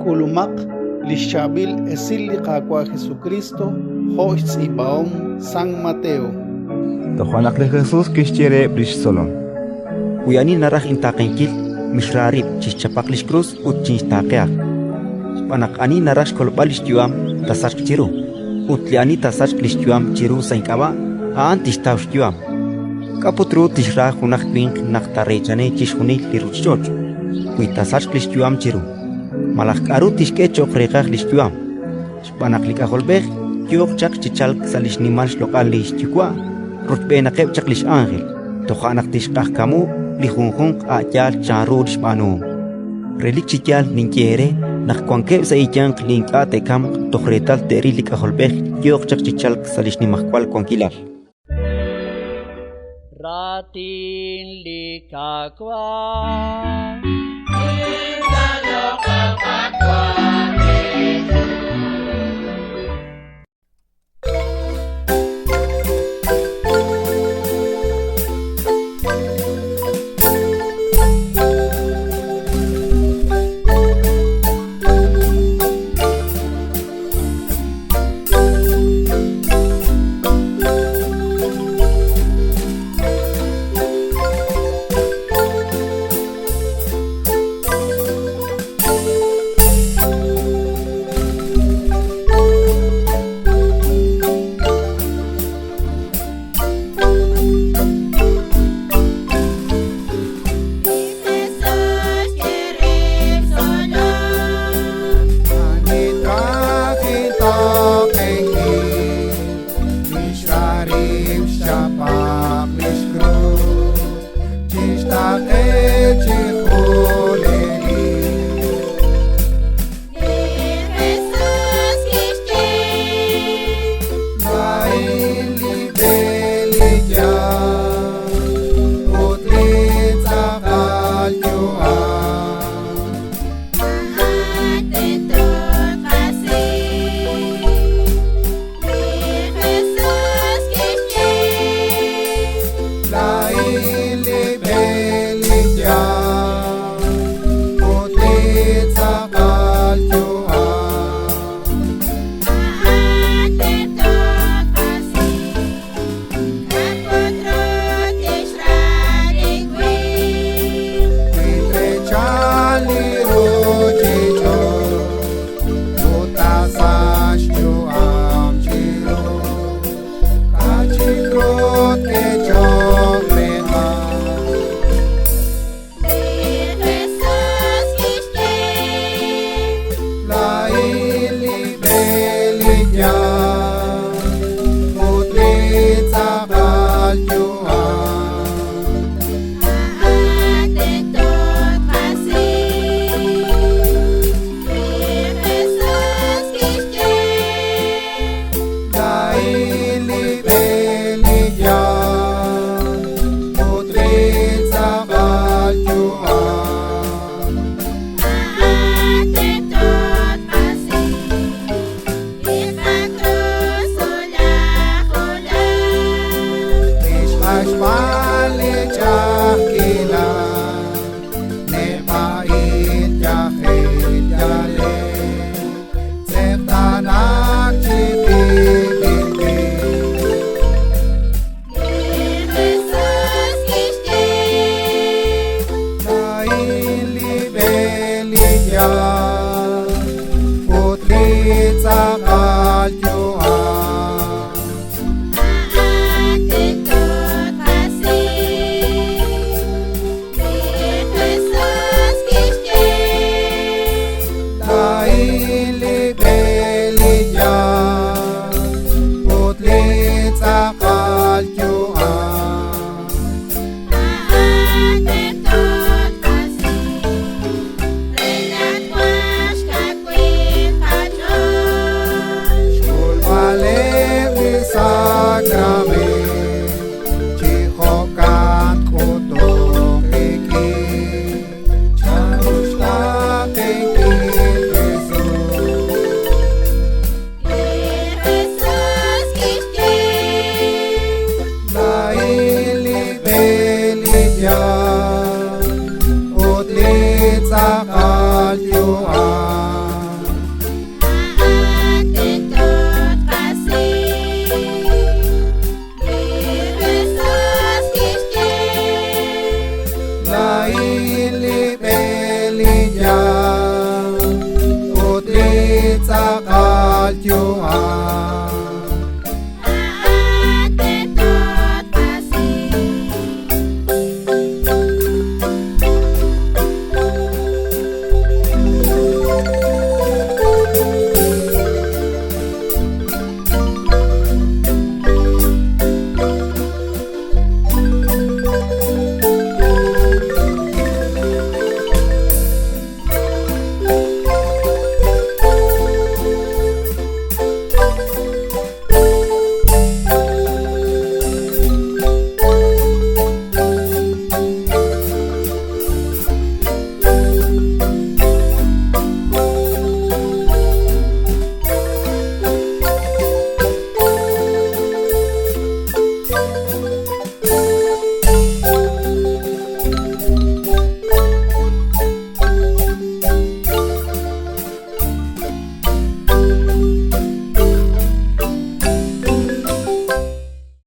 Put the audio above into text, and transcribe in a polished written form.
K'ulumaq li xChaab'il Esil li Qaawa' Jesukriist jo' xtz'iib'ahom San Mateo. Toja' naq li Jesus kixye reheb' li xtzolom: Wi ani naraj intaaqenkil, mixra rib', chixchapaq li xkrus ut chinxtaaqehaq. Xb'aan naq ani naraj xkolb'al li xyu'am, taasachq chiru; ut li ani taasachq li xyu'am chiru sa' ink'ab'a', a'an tixtaw xyu'am. K'a' put ru tixra junaq winq naq taareechani chixjunil li ruuchich'och', wi taasachq li xyu'am chiru? Malaj k'aru tixk'e cho'q reeqaj li xyu'am? Xb'aan naq li K'ajolb'ej yooq chaq chi chalk sa' li xnimal xloq'al li xYuwa' rochb'eenaqeb' chaq li x'ánjel, toja' naq tixq'ajkamu li junjunq a' yaal chanru li xb'aanuhom. Relik chi yaal ninye eere naq wankeb' sa' eeyanq li ink'a' te'kamq toj reetal te'ril li K'ajolb'ej yooq chaq chi chalk sa' li xnimajwal wankilal. Raatin li Qaawa'. yu'am.